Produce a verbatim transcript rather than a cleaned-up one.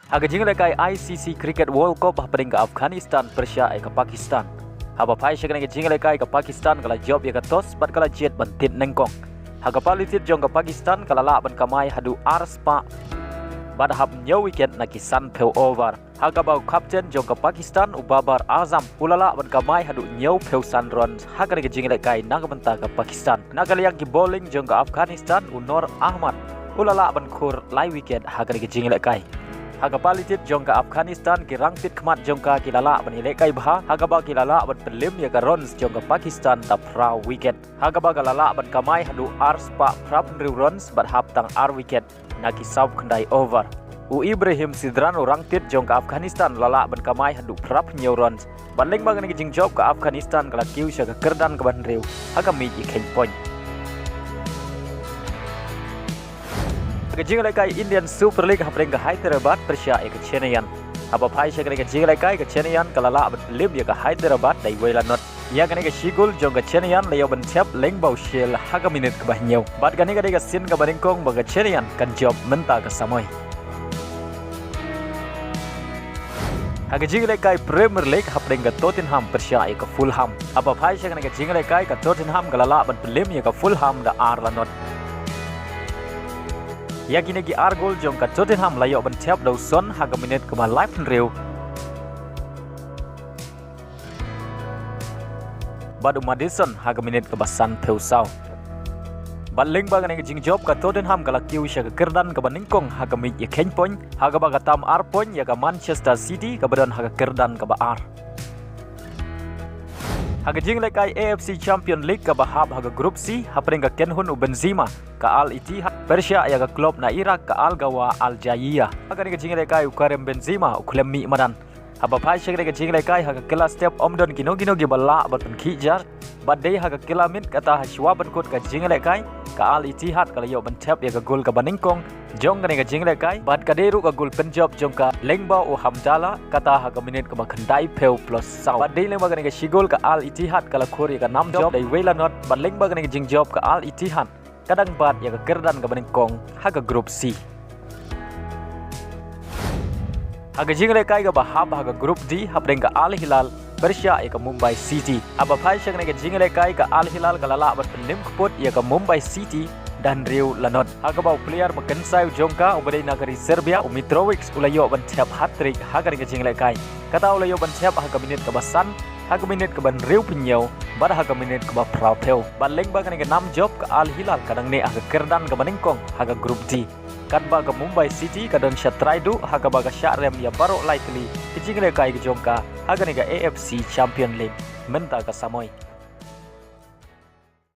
Ha ka jingïalehkai I C C Cricket World Cup hapdeng ka Afghanistan pyrshah ïa ka Pakistan. Haba phai sha kane ka jingïalehkai ka Pakistan ka la jop ïa ka toss bad ka la jied ban tied nyngkong. Ha kaba la tied jong ka Pakistan ka la lah ban kamai haduh ar spah bad hap hynñiew wicket na ki sanphew over. Ha kaba u captain jong ka Pakistan u Babar Azam u la lah ban kamai haduh hynñiewphew san runs ha kane ka jingïalehkai na ka bynta ka Pakistan. Na ka liang ki bowling jong ka Afghanistan u Noor Ahmad u la lah ban khur lai wicket ha kane ka jingïalehkai. Ha kaba la tied jong ka Afghanistan ki rangtied khmat jong ka ki la lah ban ïalehkai bha ha kaba ki la lah ban pynliem ïa ka runs jong ka Pakistan da phra wicket. Ha kaba ka la lah ban kamai haduh ar spah phra phew hynriew runs bad hap tang ar wicket na ki saw khyndai over. U Ibrahim Sidran u rangtied jong ka Afghanistan u la lah ban kamai haduh phra phew hynñiew runs. Bad lyngba kane ka jingjop ka Afghanistan ka la kiew sha ka kyrdan kaba hynriew ha ka miej ïakheiñ point. Ka jingïalehkai Indian Super League hapdeng ka Hyderabad pyrshah ïa ka Chennaiyin. Haba phai sha kane ka jingïalehkai ka Chennaiyin ka la lah ban pynliem ïa ka Hyderabad da iwei la not. Ïa kane ka shi gol jong ka Chennaiyin la ïoh ban thep lyngba u Shell ha ka minit kaba hynñiew. Bad kane ka dei ka sien kaba nyngkong ba ka Chennaiyin kan jop mynta ka samoi. Ha ka jingïalehkai Premier League hapdeng ka Tottenham pyrshah ïa ka Fulham. Haba phai sha kane ka jingïalehkai ka Tottenham ka la lah ban pynliem ïa ka Fulham da ar la not. Ïa kine ki ar gol jong ka Tottenham la ïoh ban thep da u Son ha ka minit kaba laiphew hynriew bad u Maddison ha ka minit kaba sanphew saw. Bad lyngba kane ka jingjop ka Tottenham ka la kiew sha ka kyrdan kaba nyngkong ha ka miej ïakheiñ point ha kaba ka tam ar point ïa ka Manchester City kaba don ha ka kyrdan kaba ar. Ha ka jingïalehkai A F C Champion League kaba hap ha ka Group C hapdeng ka kynhun u Benzema ka Al Ittihad pyrshah ïa ka club na Iraq ka Al Gawa Al Jaiya. Ha kane ka jingïalehkai u Karim Benzema u khlem mih madan. Haba phai sha kane ka jingïalehkai ha ka kylla step ym don kino kino kiba lah ban pynkhih jar. Bad dei ha ka kylla miet kata ha shuwa ban kut ka jingïalehkai ka Al Ittihad ka la ïoh ban thep ïa ka gol kaba nyngkong jong kane ka jingïalehkai bad ka dei ruh ka gol pynjop jong ka lyngba u Hamdallah kata ha ka minit kaba khyndaiphew plus saw. Bad dei lyngba kane ka shi gol ka Al Ittihad ka la khur ïa ka nam jop da iwei la not bad lyngba kane ka jingjop ka Al Ittihad ka dang bat ïa ka kyrdan kaba nyngkong ha ka Group C. Ha ka jingïalehkai kaba hap ha ka Group D hapdeng ka Al Hilal pyrshah ïa ka Mumbai City. Haba phai sha kane ka jingïalehkai ka Al Hilal ka la lah ban pynliem kput ïa ka Mumbai City da hynriew la not. Ha kaba u player ba kynsai u jong ka uba dei na ka ri Serbia u Mitrovic u la ïoh ban thep hat-trick ha kane ka jingïalehkai. Kata u la ïoh ban thep ha ka minit kaba san, ha ka minit kaba hynriewphew hynñiew bad ha ka minit kaba phraphew. Bad lyngba kane ka nam jop ka Al Hilal ka dang neh ha ka kyrdan kaba nyngkong ha ka Group D. Katba ka Mumbai City ka don sha trai duh ha kaba ka shah rem ïa baroh lai tylli ki jingïalehkai ka jong ka ha kane ka A F C Champion League mynta ka samoi.